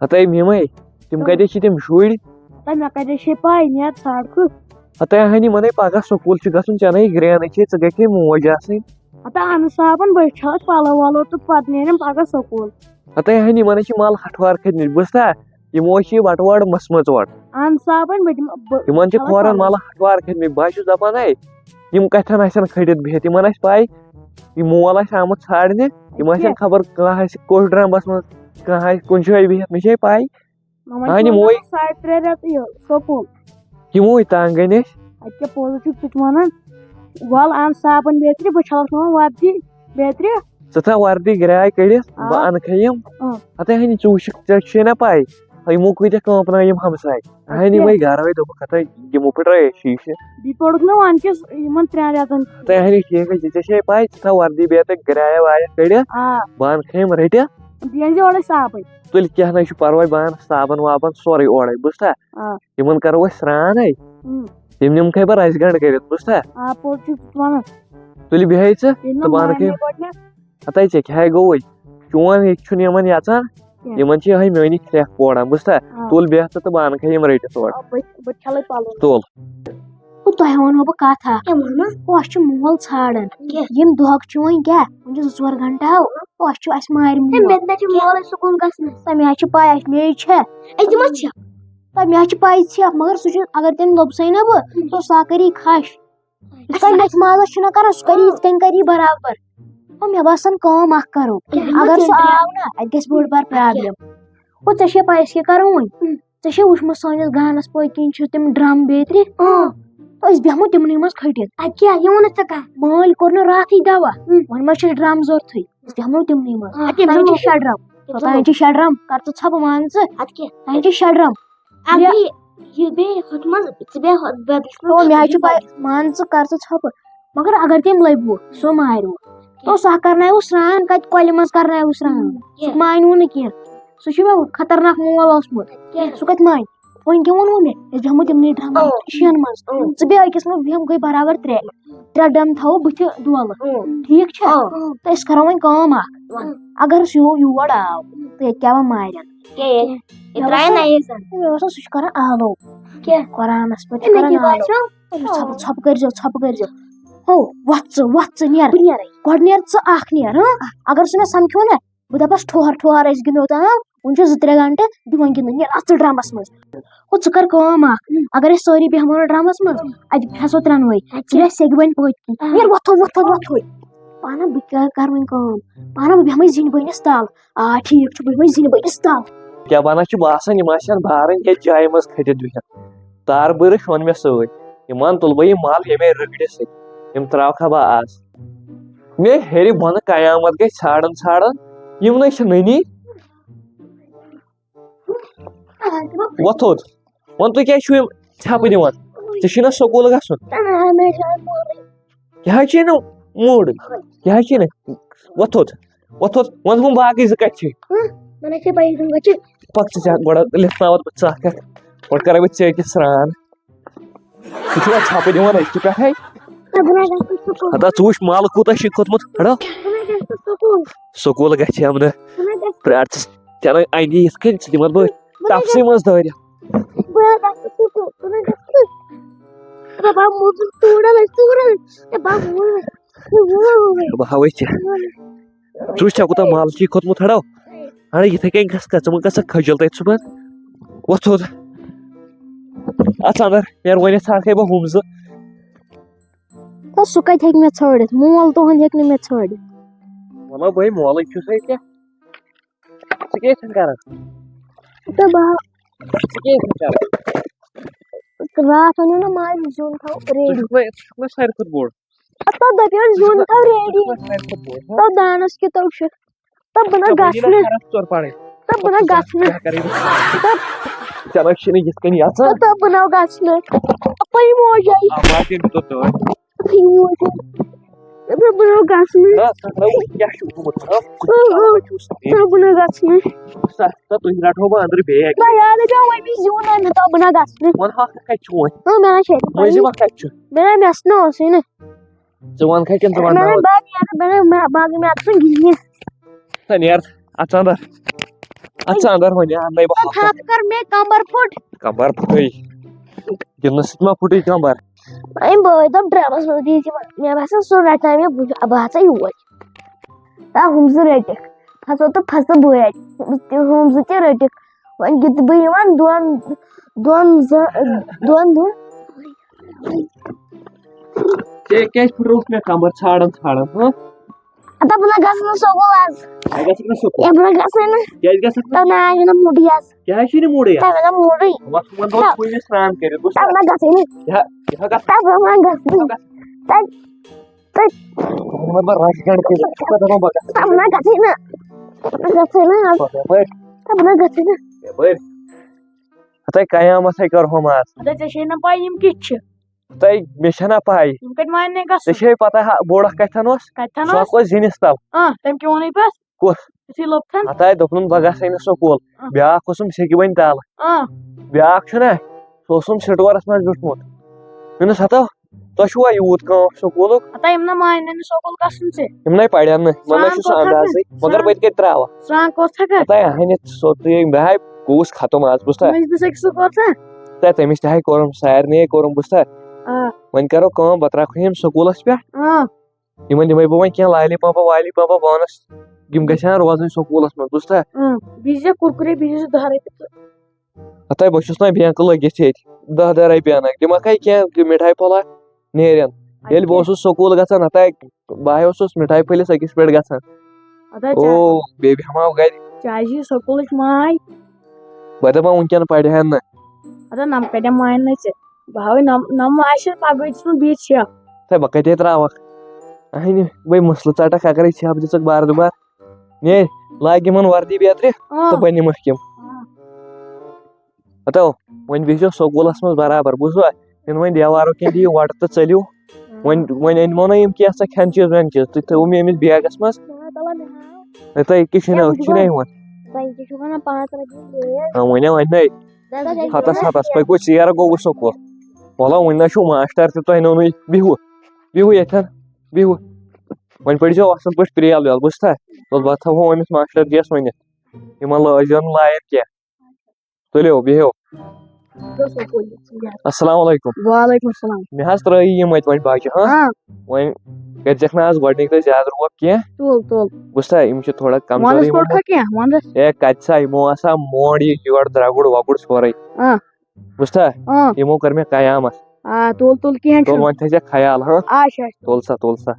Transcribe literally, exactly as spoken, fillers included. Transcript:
ہتے میمے، تِم کتے چھِ تِم شُرۍ؟ تہٕ مےٚ کتے چھے پاے، نیر ژھانٛڈ کُس۔ ہتے ہنی منے پگاہ سکوٗل چھُ گژھُن، ژےٚ نے گرینٕے چھے، ژٕ گژھِ ہے موج آسٕنۍ۔ ہتا اہن صاحبن، بہٕ چھَلہٕ پلو ولو تہٕ پتہٕ نیرن پگاہ سکوٗل۔ ہتے ہنی منے چھِ مال ہٹھوار کھٔتمٕتۍ، بوٗزتھا؟ یِمو چھِ یہِ وٹہٕ وارٕ مٔسمٕژ وٹہٕ۔ اہن صاحبن، بہٕ دِمہٕ، بہٕ یِمن چھِ چھَلہٕ کھورن پلو۔ مال ہٹھوار کھٔتمٕتۍ، بہٕ ہا چھُس دپان، ہے، یِم کتھن آسن کھٔٹِتھ بِہِتھ، یِمن آسہِ پاے، یہِ مول آسہِ آمُت ژھانڈنہِ، یِم آسن کیٛاہ؟ خبر کانٛہہ آسہِ کوٚش ڈرمبس منٛز، کانٛہہ آسہِ کُنہِ جایہِ بِہِتھ، مےٚ چھے پاے۔ ماما اہنہِ چھُ وَنان موے۔ ساڑِ ترٛےٚ رٮ۪تہٕ یہِ سکوٗل۔ یِموے تنگ گٔے أسۍ۔ اَدٕ کیٛاہ پوٚز چھُکھ ژٕ تہِ وَنان؟ وَل اَن صابن بیترِ، بہٕ چھَلَکھ نہٕ وۄنۍ وَردی بیترِ۔ ژٕ تھاو وردی گرٛاے کٔڑِتھ، آ۔ بہٕ اَنہٕ کھے یِم۔ آ۔ ہَتَے ہَنہِ ژٕ وٕچھِکھ، ژےٚ چھُے نہ پَے، یِمو کۭتیٛاہ کٲم بَنٲے یِم ہمساے۔ اَدٕ اَہنہِ کیٛاہ؟ وَے گَرَے دوٚپُکھ، ہَتَے یِمو پھٕٹرٲے شیٖشہٕ۔ بیٚیہِ پوٚرُکھ نہٕ وَنکِس یِمَن ترٛٮ۪ن رٮ۪تَن۔ ہَتَے اَہنہِ ٹھیٖک حظ چھِ، ژےٚ چھے پَے، ژٕ تھاو وردی بیترِ گرٛاے وایَکھ کٔڑِتھ، آ۔ بہٕ اَنہٕ کھے یِم رٔٹِتھ۔ بیٚیہِ أنۍ زِ اورَے صابٕنۍ۔ تُلہِ کینٛہہ نہ چھُ پرواے، بہٕ اَنہٕ صابن وابن سورُے اورَے، بوٗزتھا؟ آ۔ یِمن کرو أسۍ سرٛان ہے۔ اۭں۔ یِم نِمہٕ کھے بہٕ رَزِ گنٛڈ کٔرِتھ، بوٗزتھا؟ آ، پوٚز چھُ ژٕ وَنان۔ تُلہِ بیٚہے ژٕ ییٚلہِ تہٕ نہٕ بہٕ اَنہٕ کھے مارنہِ یِم۔ گۄڈٕنٮ۪تھ۔ ہَتَے ژےٚ کیٛاہ ہے گوٚوُے؟ چون یہِ چھُنہٕ یِمن یَژان۔ کینٛہہ۔ یِمن چھِ یِہوٚے میٛٲنی کرٛٮ۪کھ پوران، بوٗزتھا؟ آ۔ تُل بیٚہہ ژٕ تہٕ بہٕ اَنہٕ کھے یِم رٔٹِتھ اورٕ۔ آ، بہٕ، بہٕ چھَلَے پَلو۔ تُل۔ ہُہ تۄہہِ وَنو بہٕ کَتھ اَکھ۔ کیٛاہ وَنو؟ ہُہ اَسہِ چھُ مول ژھانٛڈان۔ کیٛاہ؟ یِم دۄہَک چھِ وۄنۍ کیٛاہ؟ وۄنۍ چھِ زٕ ژور گھنٹہٕ آو۔ ہُہ اَسہِ چھُ، اَسہِ مارِ ہے، مول۔ مےٚ تہِ چھُ مولٕے سکوٗل گژھنَس۔ تہٕ مےٚ حظ چھِ پَے، اَسہِ مے چھےٚ۔ أسۍ دِمو ژھٮ۪پھ۔ تہٕ مےٚ حظ چھِ پَے ژھٮ۪پھ، مگر سُہ چھُ، اگر تٔمۍ لوٚبسَے نہ بہٕ، تو سُہ ہا کَری کھَش۔ یُس تۄہہِ مےٚ مالَس چھُنہ کَران، سُہ کَری یِتھ کٔنۍ کَری برابر۔ ہُہ مےٚ باسان کٲم اَکھ کَرو۔ کیٛاہ؟ اگر سُہ آو نہ، اَتہِ گژھِ بٔڑ بار پرٛابلِم۔ ہُہ ژےٚ چھےٚ پَے أسۍ کیٛاہ کَرو وۄنۍ؟ ژےٚ چھےٚ وٕچھمُت سٲنِس گانَس پٔتۍ کِنۍ چھِ تِم ڈرٛم بیترِ؟ اۭں۔ تہٕ أسۍ بیٚہمو تِمنٕے منٛز کھٔٹِتھ۔ اَدٕ کیٛاہ، یہِ ووٚنُتھ ژےٚ کَتھ؟ مٲلۍ کوٚر نہٕ راتھٕے دوا۔ اۭں۔ وۄنۍ ما چھِ اَسہِ ڈرٛم ضوٚرتھٕے؟ أسۍ بیٚہمو تِمنٕے منٛز۔ اَدٕ کیٛاہ، توٚتام چھِ بیٚہمو۔ شےٚ ڈرٛم۔ توٚتام چھِ شےٚ ڈرٛم۔ کَر ژٕ ژھۄپہٕ، مان ژٕ۔ اَدٕ کیٛاہ؟ توٚتام چھِ شےٚ ڈرٛم۔ اَدٕ یہِ، یہِ بیٚیہِ ہُتھ منٛز، ژٕ بیٚہہ ہُتھ بدلِس منٛز۔ تو مےٚ حظ چھِ پَے، مان ژٕ، کَر ژٕ ژھۄپہٕ۔ مگر اگر تٔمۍ لَبہِ وُ، سُہ مارِ وُ۔ تو سُہ ہا کرناوِ وُ سرٛان، کَتہِ کۄلہِ منٛز کرناوِ وُ سرٛان؟ سُہ مانہِ وُ نہٕ کینٛہہ۔ سُہ چھُ مےٚ خطرناک مول اوسمُت۔ کینٛہہ۔ سُہ کَتہِ مانہِ؟ وۄنۍ کیٛاہ ووٚنوُ مےٚ؟ أسۍ بیٚہمو تِمنٕے ڈرٛمن، اۭں۔ شیٚن منٛز۔ اۭں۔ ژٕ بیٚہہ أکِس منٛز، بیٚہمو گٔے برابر ترٛےٚ۔ ترٛےٚ ڈرٛم تھاوو بٕتھِ دولہٕ۔ اۭں۔ ٹھیٖک چھا؟ اۭں۔ تہٕ أسۍ کرو وۄنۍ کٲم اَکھ۔ اۭں۔ اگر سُہ یور آو، تہٕ ییٚتہِ کیٛاہ وۄنۍ مارٮ۪ن؟ کیٛاہ؟ یہِ مےٚ درٛاے باسان، نَیہِ زَن۔ مےٚ باسان، سُہ چھُ کران آلو۔ کیٛاہ؟ قرآنَس پٮ۪ٹھ چھُ اے، مےٚ کران کیٛاہ آلو۔ باسیو؟ ژھۄپہٕ، ژھۄپہٕ کٔرۍزیو، ژھۄپہٕ کٔرۍزیو۔ ہو، وۄتھ ژٕ، وۄتھ ژٕ، نیر۔ بہٕ نیرَے۔ گۄڈٕ نیر ژٕ اَکھ نیر، ہاں؟ اگر سُہ مےٚ سَمکھیو نہ، بہٕ دَپَس، ٹھوہر، ٹھوہر، أسۍ گِنٛدو تام، وٕنہِ چھُ زٕ ترٛےٚ گھنٹہٕ، دِوان گِنٛدنہٕ، نیر اَژٕ ڈرٛمَس منٛز۔ ہُہ، ژٕ کر کٲم اَکھ، اگر أسۍ سٲری بیٚہمو نہٕ ڈرٛمَس منٛز، اَتہِ بیٚہسو ترٛٮ۪نوَے۔ ژٕ بیٚہہ سیٚکہِ بٔنۍ پٔتۍ کِنۍ۔ نیر، وۄتھو، وۄتھو، وۄتھو۔ پانہٕ بہٕ کیٛاہ کَرٕ وۄنۍ کٲم؟ پانہٕ بہٕ بیٚہمَے زِنۍ بٔنِس تَل۔ آ، ٹھیٖک چھُ، بہٕ بیٚہمَے زِنۍ بٔنِس تَل۔ کیٛاہ بَنان چھُ باسان، یِم آسن بارٕنۍ ییٚتہِ جایہِ منٛز کھٔٹِتھ بِہِتھ۔ تار بٔرٕتھ شوٚن مےٚ سۭتۍ۔ یِمَن تُلہٕ بہٕ یہِ مَل ییٚمے رٔگڑِ سۭتۍ۔ یِم ترٛاوکھا بہٕ آز۔ مےٚ ہیٚرِ بۄنہٕ قیامت گژھِ ژھانٛڈان ژھانٛڈان۔ یِم نَے چھِ نٔنی۔ وۄتھ تھوٚد۔ وَن تُہۍ کیٛازِ چھِو یِم ژھٮ۪پہٕ دِوان؟ ژےٚ چھُے نہ سکوٗل گژھُن؟ کیٛاہ حظ چھُے نہٕ موٗڈ؟ کیٛاہ حظ چھُے نہٕ؟ وۄتھ تھوٚد۔ وۄتھ تھوٚد۔ وَن ہُم باقٕے زٕ کَتہِ چھِ؟ ہہ؟ وَن حظ چھِ پَیی تِم کَتہِ چھِ۔ پَک ژٕ ژےٚ گۄڈٕ لِتھناوَتھ بہٕ ژٕ اَکھ اَکھ۔ گۄڈٕ کَرَے بہٕ ژےٚ أکِس سرٛان۔ ژٕ چھُکھا ژھٮ۪پہٕ دِوان أزکہِ پٮ۪ٹھَے؟ ہتا ژٕ وٕچھ مَل کوٗتاہ چھُے کھوٚتمُت۔ ہڑو۔ سکوٗل گژھِ ہم نہٕ۔ پرٛار ژٕ، ژےٚ نَے اَنہِ یِتھ کٔنۍ، ژٕ دِمَتھ بہٕ ٹَپسٕے منٛز دٲرِتھ۔ بہٕ ہاوَے ژےٚ۔ ژٕ وٕچھ ژےٚ کوٗتاہ مَل چھُے کھوٚتمُت، ہڑو۔ اَڑے یِتھَے کٔنۍ گژھ کَتھ، ژٕ مہٕ گژھ سا کھٔجَل تَتہِ صُبحن۔ وۄتھ تھوٚد۔ اَژھ اَندَر، یارٕ وۄنۍ ژھانٛڈکھَے بہٕ ہُم زٕ۔ تہٕ سُہ کَتہِ ہیٚکہِ مےٚ ژھٲنٛڈِتھ؟ مول تُہُنٛد ہیٚکہِ نہٕ مےٚ ژھٲنٛڈِتھ۔ وَلہٕ بٔے مولٕے چھُسَے ژےٚ۔ ژٕ کیٛاہ چھَکھ کَران؟ تہٕ بہٕ ژٕ کیٛاہ چھَکھ کَران؟ راتھ اوٚنُم نہ ماجہِ زیُن تھاو ژٕ ready۔ چھُکھ مےٚ، ژٕ چھُکھ مےٚ ساروی کھۄتہٕ بوٚڑ۔ اَدٕ تَتھ دَپہِ یورٕ زیُن تھاو ready۔ ژٕ چھُکھ مےٚ ساروی کھۄتہٕ بوٚڑ، ہہ؟ تَتھ دانَس کیُتھ تَو چھُ۔ تَتھ بہٕ نہ ژےٚ وَنی نہ گژھٕ نہٕ۔ خراب ژور پَرٕنۍ۔ تَتھ بہٕ نہ گژھٕ نہٕ۔ کیٛاہ کَرٕ بہٕ؟ تَتھ چلو، چھِنہٕ یِتھ کٔنۍ یَژھان۔ تَتھ بہٕ نہ گژھٕ نہٕ۔ اَپٲرۍ موج آیہِ۔ آ، ماجہِ أمۍ دیُت تۄہہِ۔ اَپٲرۍ موج آیہِ۔ تَتھ بہٕ نہ گژھٕ نہٕ۔ نہ، ژٕ کھڑا وۄنۍ کیٛاہ چھُکھ گوٚمُت؟ ہہ؟ ژٕ اۭں، کھڑا اۭں۔ وۄنۍ چھُکھ ژٕ۔ تَتھ بہٕ نہ گژھٕ نہٕ۔ سَتھ، تَتھ تُہۍ رَٹہو بہٕ أنٛدرٕ bag۔ نہ، یارٕ، مےٚ وۄنۍ یہِ زیُن اَننہٕ، تَتھ بہٕ نہ گژھٕ نہٕ۔ وَن ہا، کَتہِ چھُ وۄنۍ؟ ہہ، مےٚ نہ چھِ اَتہِ مٔنٛزِم پَیی۔ اَکھ کَتہِ چھُ؟ مےٚ نہ، مےٚ سۭتۍ نہ اوسُے نہٕ۔ ژٕ وَنکھا کِنہٕ ژٕ مےٚ نہ وَنناوَتھ؟ باقٕے یارٕ، مےٚ نہ، مےٚ باقٕے مےٚ اَتھ چھُنہٕ کِہیٖنۍ۔ سا نیر، اَژھ اَندَر۔ اَتھ ژٕ اَندر وۄنۍ، اَندَے بہٕ ہاوٕ۔ تھپھ کٔر مےٚ کمبر پھُٹ۔ کمبر پھُٹُے۔ گِنٛدنہٕ سۭتۍ ما پھُٹُے کمبر؟ أمۍ بٲے دوٚپ ڈرٛمَس منٛز بِہِتھ یِمَن۔ مےٚ باسان سُہ رَٹہِ ہا مےٚ، بہٕ، بہٕ ہسا یور۔ تا ہُم زٕ رٔٹِکھ۔ پھَسو تہٕ پھَسہٕ بہٕ اَتہِ۔ تہِ ہُم زٕ تہِ رٔٹِکھ۔ وۄنۍ گِنٛدٕ بہٕ یِمَن دۄن، دۄن زٕ، دۄن دۄہَن۔ ژےٚ کیٛازِ پھُٹرووُتھ مےٚ کمبر ژھانٛڈان ژھانٛڈان، ہہ؟ ہتا بہٕ نہ گژھٕ نہٕ سکوٗل آز۔ ژٕ گژھکھ نہٕ سکوٗل؟ ہے، بہٕ نہ گژھٕ نہٕ۔ کیٛازِ گژھکھ نہٕ؟ تَو نہ آیہِ مےٚ موٗڈٕے آز۔ کیٛازِ چھُے نہٕ موٗڈٕے آز؟ تَو مےٚ نہ موٗڈٕے۔ وۄتھ، وۄنۍ دۄہ تَو۔ کُنہِ سرٛان کٔرِتھ، بہٕ تَو نہ گژھٕے نہٕ۔ یہِ ہا، یہِ ہا گژھ۔ تَو بہٕ نہ گژھٕ نہٕ۔ تَو، تَو۔ وۄنۍ ما رَش گنٛڈ کٔرِتھ؟ ژٕ کَتہِ دَپان بہٕ گژھٕ؟ تَو بہٕ نہ گژھٕے نہٕ۔ بہٕ نہ گژھٕے نہٕ آز۔ یَپٲرۍ۔ تَو بہٕ نہ گژھٕے نہٕ۔ یَپٲرۍ۔ ہَتَے قیامَتھَے کَرہوم آز۔ اَدٕ ژےٚ چھے نہ پَے یِم کِتھ چھِ؟ تۄہہِ، مےٚ چھَنا پَے۔ یِم کَتہِ ماننہِ گژھُن؟ ژےٚ چھے پَتہ ہا، بوڑَکھ کَتھَن اوس؟ کَتھَن سُہ اوس؟ ہا اوس زِنِس تَل۔ آ، تٔمۍ کیٛاہ ووٚنُے پَتہٕ؟ کُس؟ یُتھُے لوٚب تھَن۔ ہَتاے دوٚپنَم بہٕ گژھَے نہٕ سکوٗل۔ آ۔ بیٛاکھ اوسُم سیٚکہِ بٔنۍ تَل۔ آ۔ بیٛاکھ چھُنہ، سُہ اوسُم سٹورَس منٛز بیوٗٹھمُت۔ مےٚ دوٚپمَس، ہَتو، تۄہہِ چھُوا یوٗت کٲم سکوٗلُک؟ ہَتاے یِم نہ ماننہِ نہٕ سکوٗل گژھُن ژےٚ۔ یِم نَے پَرن نہٕ، یِمَن نَے سرٛان چھُ سُہ کوٚر تھَکھ اَندازٕے۔ نہٕ؟ مگر سرٛان، بہٕ تہِ کَتہِ ترٛاوَکھ؟ سرٛان کوٚر تھَکھ؟ ہَتاے اَہَنہِ ژوٚٹُے، بہٕ ہاے گوٚوُس ختم آز، بوٗزتھا؟ مٔنٛزۍ مٔنٛزۍ أکِس سُہ کوٚر تھَکھ؟ تہٕ تٔمِس تہِ ہاے کوٚرُم، سارنٕے ہاے کوٚرُم، بوٗزتھا؟ آ۔ وۄنۍ کَرو کٲم، بہٕ ترٛاوَکھ یِم سکوٗلَس پٮ۪ٹھ۔ آ۔ یِمَن دِمَے بہٕ وۄنۍ کینٛہہ لالی پاپا والی پاپا بانَس، یِم گژھِ ہن روزٕنۍ سکوٗلَس منٛز، بوٗزتھا؟ اۭں، بیٚیہِ چھِ کُرکُرے، بیٚیہِ چھِ دَہ رۄپیہِ تہٕ۔ ہَتاے بہٕ چھُس نہ بینٛک لٔگِتھ ییٚتہِ، دَہ دَہ رۄپیہِ اَنَکھ، دِمَکھ ہَے کینٛہہ مِٹھایہِ پھوٚلہ نیرٮ۪ن۔ ییٚلہِ بہٕ اوسُس سکوٗل گژھان، ہَتاے بہٕ ہَے اوسُس مِٹھایہِ پھٔلِس أکِس پٮ۪ٹھ گژھان۔ ہَتاے ژےٚ، او، بیٚیہِ بیٚہمہٕ ہاو گَرِ۔ ژےٚ آسی سکوٗلٕچ ماے۔ بہٕ دَپان وٕنکٮ۪ن پَرِ ہن نہٕ۔ ہَتاے نَم کَتٮ۪ن مانہِ نہٕ ژےٚ؟ بہٕ ہاوے نَم، نَم آسہِ پَگہٕے دِژمٕژ بیٚیہِ ژھٮ۪پھ۔ ہے، بہٕ کَتہِ ترٛاوَکھ؟ اَہنہِ، وۄنۍ مٕسلہٕ ژَٹَکھ، اَگَرے ژھٮ۪پھ دِژٕکھ بار دُبار۔ نے، لاگہِ یِمَن وردی بیترِ اۭں۔ تہٕ بہٕ نِمَکھ یِم۔ اۭں۔ ہَتو، وۄنۍ بِہزیو سکوٗلَس منٛز برابر، بوٗزوا؟ یِنہٕ وۄنۍ دیوارو کِنۍ دِیِو وۄٹہٕ تہٕ ژٔلِو۔ اۭں۔ وۄنۍ، وۄنۍ أنۍمو نہ یِم کینٛہہ ژےٚ کھٮ۪ن چیٖز وٮ۪ن چیٖز، تُہۍ تھٲیِو مےٚ أمِس بیگَس منٛز۔ ہے، تۄہہِ کیٛاہ چھُنہ، ہے، أتھۍ چھُنہ یِوان۔ تۄہہِ کیٛاہ چھُو وَنان، پانٛژھ رۄپیہِ بیگ؟ ہاں، وَنیو، وَنے۔ ہَتَس، ہَتَس، تۄہہِ کوٚت ژیر گوٚوُ سکوٗل؟ وَلہٕ وۄنۍ نہ چھُو ماسٹر تہِ، تۄہہِ نوٚونُے۔ بِہِو، بِہِو ییٚتھٮ۪ن، بِہِو۔ وۄنۍ پٔرۍزیو اَصٕل پٲٹھۍ پرٛیل ویل، بوٗزتھا؟ تُل، بہٕ تھاوہو أمِس ماسٹر جِیَس ؤنِتھ، یِمَن لٲ-، أسۍ زَن لایَن کینٛہہ۔ تُلِو، بِہِو۔ السلام علیکُم۔ وعلیکُم السلام۔ مےٚ حظ ترٛٲیی یِم اَتہِ وۄنۍ بَچہِ، ہاں؟ ہاں۔ وۄنۍ کٔرۍزٮ۪کھ نہٕ آز گۄڈٕنِکۍ دۄہ زیادٕ روب کینٛہہ۔ تُل، تُل۔ بوٗزتھا، یِم چھِ تھوڑا کمزورٕے وَنٛدَس یِمو کوٚر کھا منٛز۔ کینٛہہ؟ وَنٛدَس؟ ہے، کَتہِ سا، یِمو آسان مونٛڈ یہِ یورٕ درٛگُڑ وۄگُڑ سورُے۔ ہاں۔ بوٗزتھا؟ ہاں۔ یِمو کٔر مےٚ قیامت۔ آ، تُل، تُل، کِہیٖنۍ تُل، چھُنہٕ۔ وۄنۍ تھٲیزٮ۪کھ خیال، ہاں؟ اچھا، اچھا۔ تُل سا، تُل سا۔